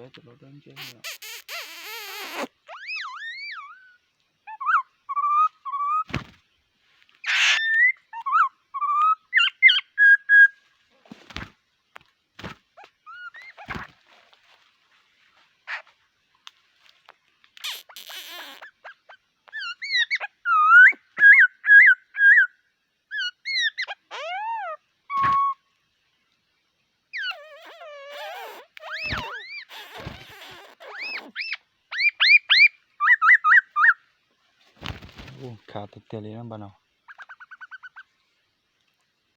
Cov los dab ntseg li. Ub, khav tiag tiag li na npawg no.